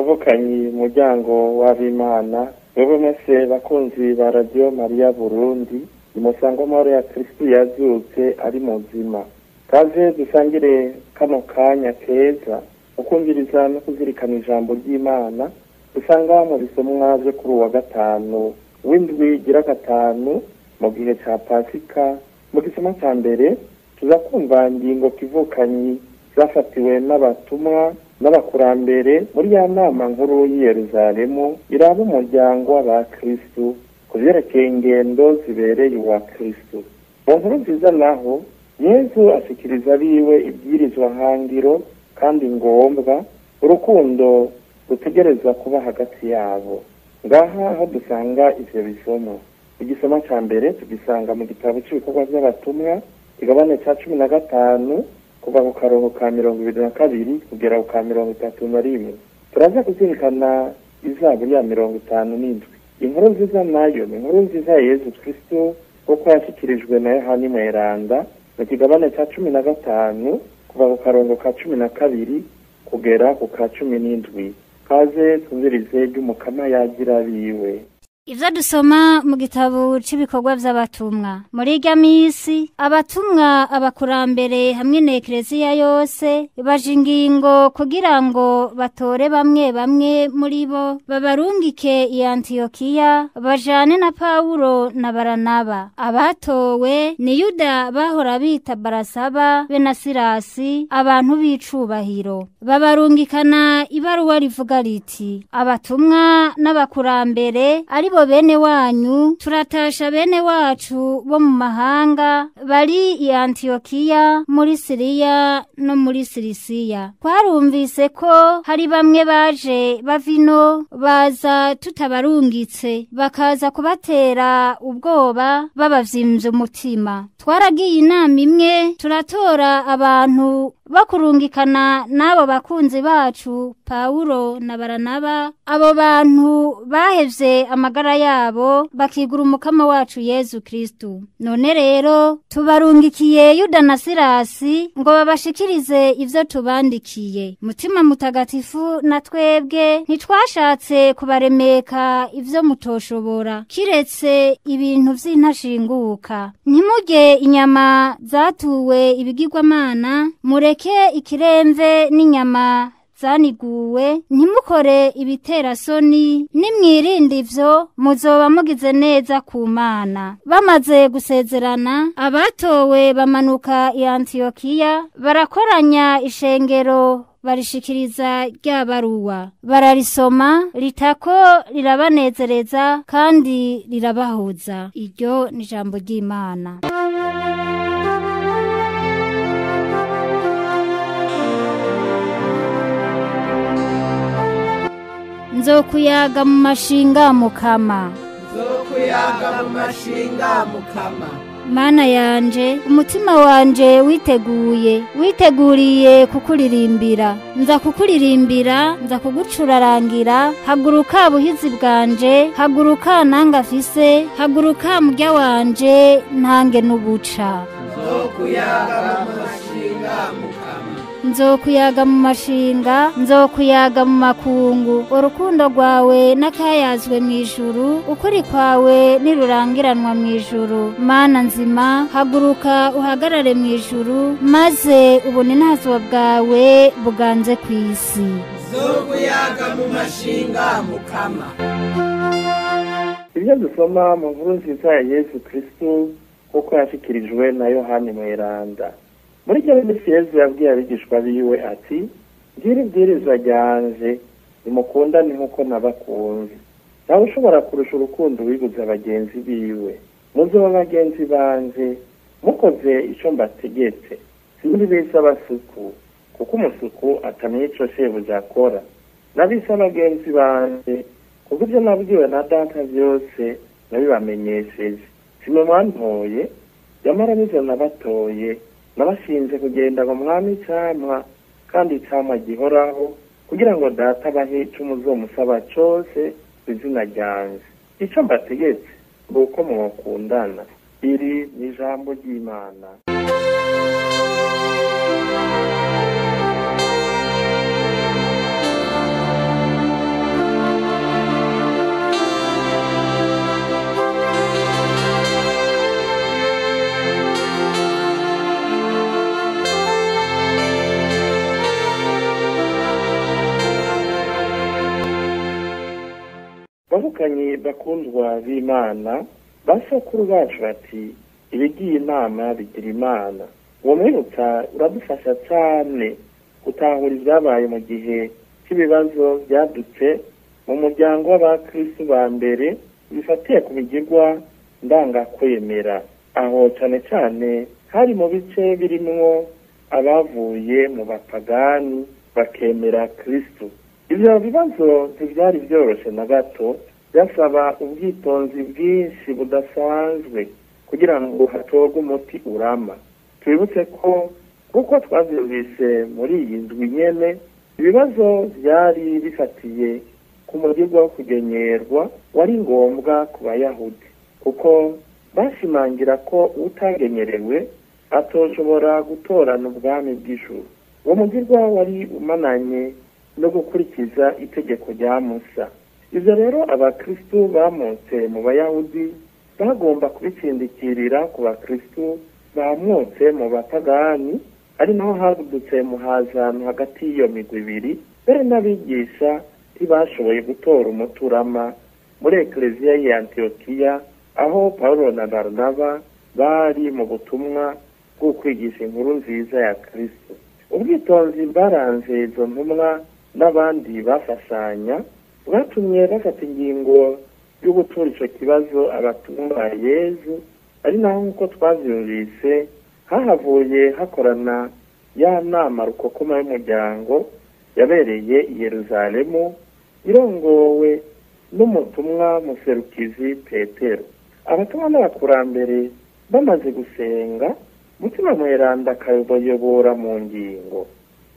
Bavukanyi muryango w'abimana, wewe mwese bakunzi ba Radio Maria Burundi, nimusangwa amahoro ya Kristu yazutse ari muzima. Kaze dusangire kano kanya keza ukumviriza no kuzirikana ijambo ry'Imana usanga mu bisomwa vyo kuri uwa gatanu w'indwi igira gatanu mu gihe ca Pasika. Mu gisomwa ca mbere tuza kumva ingingo kivukanyi zafatiwe n'abatumwa n'abakurambere muri ya nama nkuru y'i Yerusalemu iraba umuryango w'abakristu ku vyerekeye ingendo zibereye uwa Kristu. Mu nkuru nziza naho Yezu ashikiriza abiwe ibwirizwa hangiro kandi ngombwa, urukundo rutegerezwa kuba hagati yabo. Ngaha aho dusanga ivyo bisomo. Igisoma ca mbere tugisanga mu gitabo c'ibikorwa vy'abatumwa, kigabane ca 15 kuva ku karongo ka 22 kugera ku ka 31. Turaza kuzirikana izaburi ya 57. Inkuru nziza nayo ni inkuru nziza ya Yezu Kristo kuko yashikirijwe na Yohani Mweranda mu kigabane ca 15 kuva ku karongo ka 12 kugera ku ka 17. Kaze twumvirize ry'Umukama yagira biwe. Ivyo dusoma mu gitabo c'ibikorwa vy'abatumwa. Muri irya misi, abatumwa abakurambere hamwe na Ekleziya yose baje ingingo kugira ngo batore bamwe bamwe muri bo babarungike i Antiyokiya bajane na Pawulo na Baranaba. Abatowe ni Yuda bahora bita Barasaba be na Silasi, abantu b'icubahiro. Babarungikana ibaruwa rivuga riti: abatumwa n'abakurambere ari bo bene wanyu, turatasha bene wacu bo mu mahanga bari i Antiyokiya muri Siriya no muri Silisiya. Twarumvise ko hari bamwe baje bavino baza tutabarungitse, bakaza kubatera ubwoba babavyimbye umutima. Twaragiye inama imwe turatora abantu bakurungikana n'abo bakunzi bacu Pawulo na Baranaba. Abo bantu bahevye amagara yabo bakigura Umukama wacu Yezu Kristu. None rero tubarungikiye Yuda na Silasi ngo babashikirize ivyo tubandikiye. Mutima Mutagatifu na twebwe ntitwashatse kubaremeka ivyo mutoshobora, kiretse ibintu vy'intashinguka. Ntimurye inyama zatuwe ibigirwamana, mureke ikiremve n'inyama zaniguwe, ntimukore ibiterasoni, nimwirinde ivyo muzoba mugize neza ku Mana. Bamaze gusezerana, abatowe bamanuka i Antiyokiya barakoranya ishengero barishikiriza rya baruwa, bararisoma ritako rirabanezereza kandi rirabahuza. Iryo ni ijambo ry'Imana. Nzokuyaga mu mashinga Mukama. Nzokuyaga mu mashinga Mukama. Mana yanje, umutima wanje witeguye, witeguriye kukuririmbira. Nza kukuririmbira, nza kugucurarangira. Haguruka buhizi bwanje, haguruka nanga fise, haguruka murya wanje ntange n'ubuca. Nzokuyaga mu mashinga Mukama. Nzokuyaga mu mashinga, nzokuyaga mu makungu. Urukundo rwawe nakayazwe mu ijuru, ukuri kwawe nirurangiranwa mu ijuru. Mana nzima, haguruka uhagarare mu ijuru, maze ubuninazo bwawe buganze ku isi. Nzokuyaga mu mashinga Mukama. Ibyo dusoma mu nkuru nziza ya Yezu Kristu kuko yashikirijwe na Yohani Mweranda. Muri iryo minsi Yezu yabwiye abigishwa biwe ati: "Ngira ibwirizwa ryanje, nimukundane nk'uko nabakunze. Ntawe ushobora kurusha urukundo wiguze bagenzi biwe. Muzoba bagenzi banje mukoze ico mbategetse. Sinibisa abasuku, kuko umusuku atamenya ico shebuja akora. Nabise abagenzi banje, kuko ivyo nabwiwe na Data vyose nabibamenyesheje. Simwe mwantoye, nyamara nivyo nabatoye, nabashinze kugenda ngo mwami icamwa, kandi icamwa gihoraho, kugira ngo Data abahe ico muzomusaba cose kw'izina ryanje. Ico mbategetse ni uko mwokundana." Iri ni ijambo ry'Imana. Bavukanyi bakundwa b'Imana, basokuru bacu bati ibigiye inama bigira Imana. Uwo mwibutsa uradufasha cyane gutahura ibyabaye mu gihe cy'ibibazo byadutse mu muryango w'abakristu ba mbere bifatiye ku bigirwa ndangakwemera. Aho cyane cyane hari mu bice birimwo abavuye mu bapagani bakemera Kristu. Ivyo bibazo ntivyari vyoroshe na gato, byasaba ubwitonzi bwinshi budasanzwe kugira ngo hatorwe umuti urama. Twibutse ko kuko twavyumvise muri iyi ndwi nyene, ibibazo vyari bifatiye ku mugirwa wo kugenyerwa wari ngombwa ku Bayahudi, kuko bashimangira ko utagenyerewe atoshobora gutorana ubwami bw'ijuru. Uwo mugirwa wari umananye no gukurikiza itegeko rya Musa. Ivyo rero abakristu bamotse mu Bayahudi bagomba kubitsindikirira ku bakristu bamotse mu bapagani, ari naho hadutse muhazano hagati y'iyo migwi ibiri. Mbere n'abigisha ntibashoboye gutora umuturama muri ekleziya y'i Antiyokiya, aho Paulo na Barnaba bari mu butumwa bwo kwigisha inkuru nziza ya Kristo. Ubwitonzi bwaranze izo ntumwa n'abandi bafashanya bwatumye bafata ingingo yo gutura ico kibazo abatumwa Yezu, ari naho nk'uko twavyumvise hahavuye hakorana ya nama rukokoma y'umuryango yabereye i Yeruzalemu, irongowe n'umutumwa muserukizi Petero. Abatumwa n'abakurambere bamaze gusenga, Mutima Mweranda akabayobora mu ngingo.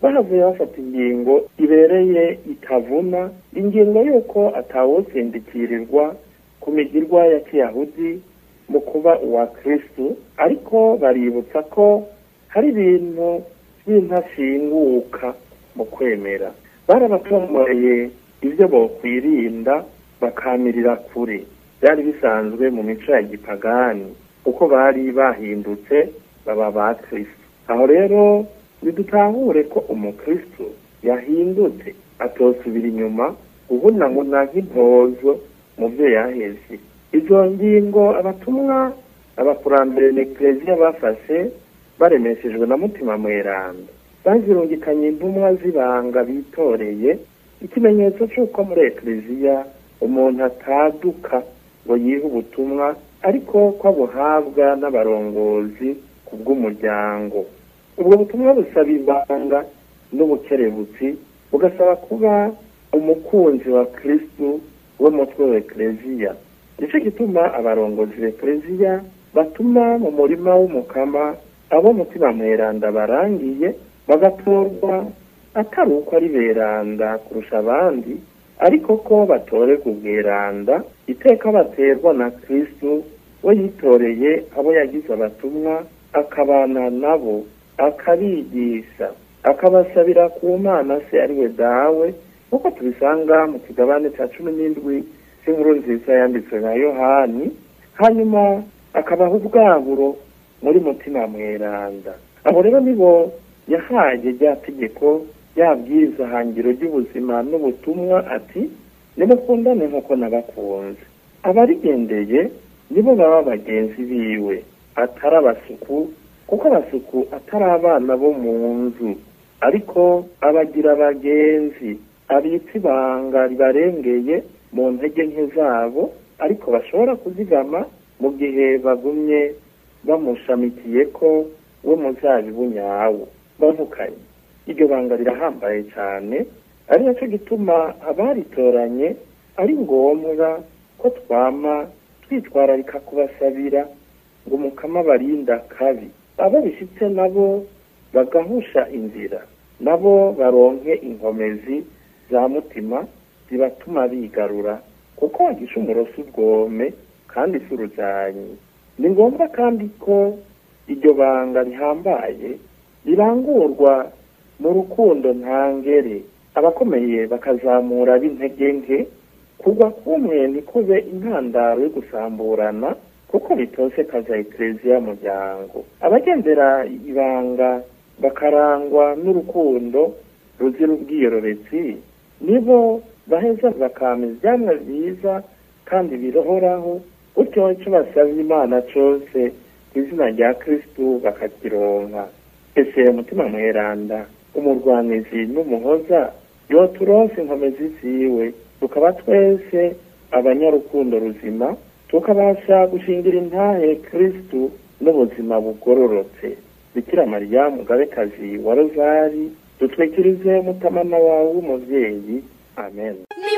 Bahavuye bafata ingingo ibereye itavuna, ingingo y'uko atawutsindikirirwa ku migirwa ya Kiyahudi mu kuba uwa Kristu, ariko baributsa ko hari ibintu by'intashinguka mu kwemera. Barabatomoreye ibyo bokwirinda bakamirira kure, byari bisanzwe mu mico ya gipagani, kuko bari bahindutse baba ba Kristu. Aho rero bidutahure ko umukristu yahindutse atosubira inyuma guhunahuna nk'intozo mu byo yaheze. Izo ngingo abatumwa abakurambere n'ekleziya bafashe baremeshejwe na Mutima Mweranda, bazirungikanye intumwa z'ibanga bitoreye, ikimenyetso c'uko muri ekleziya umuntu ataduka ngo yihe ubutumwa, ariko ko abuhabwa n'abarongozi kubw'umuryango. Ubwo butumwa busaba ibanga n'ubukerebutsi, bugasaba kuba umukunzi wa Kristu we mutwe wa ekleziya. Nico gituma abarongozi b'ekleziya batuma mu murima w'umukama abo Mutima Mweranda barangiye, bagatorwa atari uko ari beranda kurusha abandi, ariko ko batorerwa ubweranda iteka baterwa na Kristu we yitoreye abo yagize abatumwa, akabana nabo, akabigisha, akabasabira ku Mana se ari we Dawe, nk'uko tubisanga mu kigabane ca 17 cy'inkuru nziza yanditswe na Yohani. Hanyuma akabaha ubwaburo muri Mutima Mweranda. Abo rero nibo yahaye rya tegeko yabwiriza hangiro ry'ubuzima n'ubutumwa ati nimukundane nk'uko nabakunze. Abarigendeye nibo baba bagenzi biwe, atari abasuku, kuko abasuku atari abana bo mu nzu, ariko abagira abagenzi abitse ibanga ribarengeye mu ntege nke zabo, ariko bashobora kuzigama mu gihe bagumye bamushamikiye ko we muzabibu nyawo. Bavukanye iryo banga rirahambaye cyane, ari nacyo gituma abaritoranye ari ngombwa ko twama twitwararika kubasabira ngo umukama barinda kabi, abo bishitse nabo bagahusha inzira, nabo baronke inkomezi za mutima zibatuma bigarura, kuko igicumuro si ubwome kandi si urujanyi. Ni ngombwa kandi ko iryo banga rihambaye rirangurwa mu rukundo ntangere, abakomeye bakazamura b'intege nke, kugwa kumwe ntikube intandaro yo gusamburana, kuko bitose kaza ekleziya muryango. Abagendera ibanga bakarangwa n'urukundo ruzira ubwiyorobetsi, nibo baheza bakama ivyamwa vyiza kandi birohoraho, gutyo ico basavye Imana cose kw'izina rya Kristu bakakironka. Ese Mutima Mweranda, umurwanizi n'umuhoza, yoturonse inkomezi ziwe, tukaba twese abanyarukundo ruzima, tukabasha gushingira intahe Kristu n'ubuzima bugororotse. Bikira Mariya mugabekazi wa Rozari, dutwikirize mutamana wawe w'umuvyeyi. Amen. Ni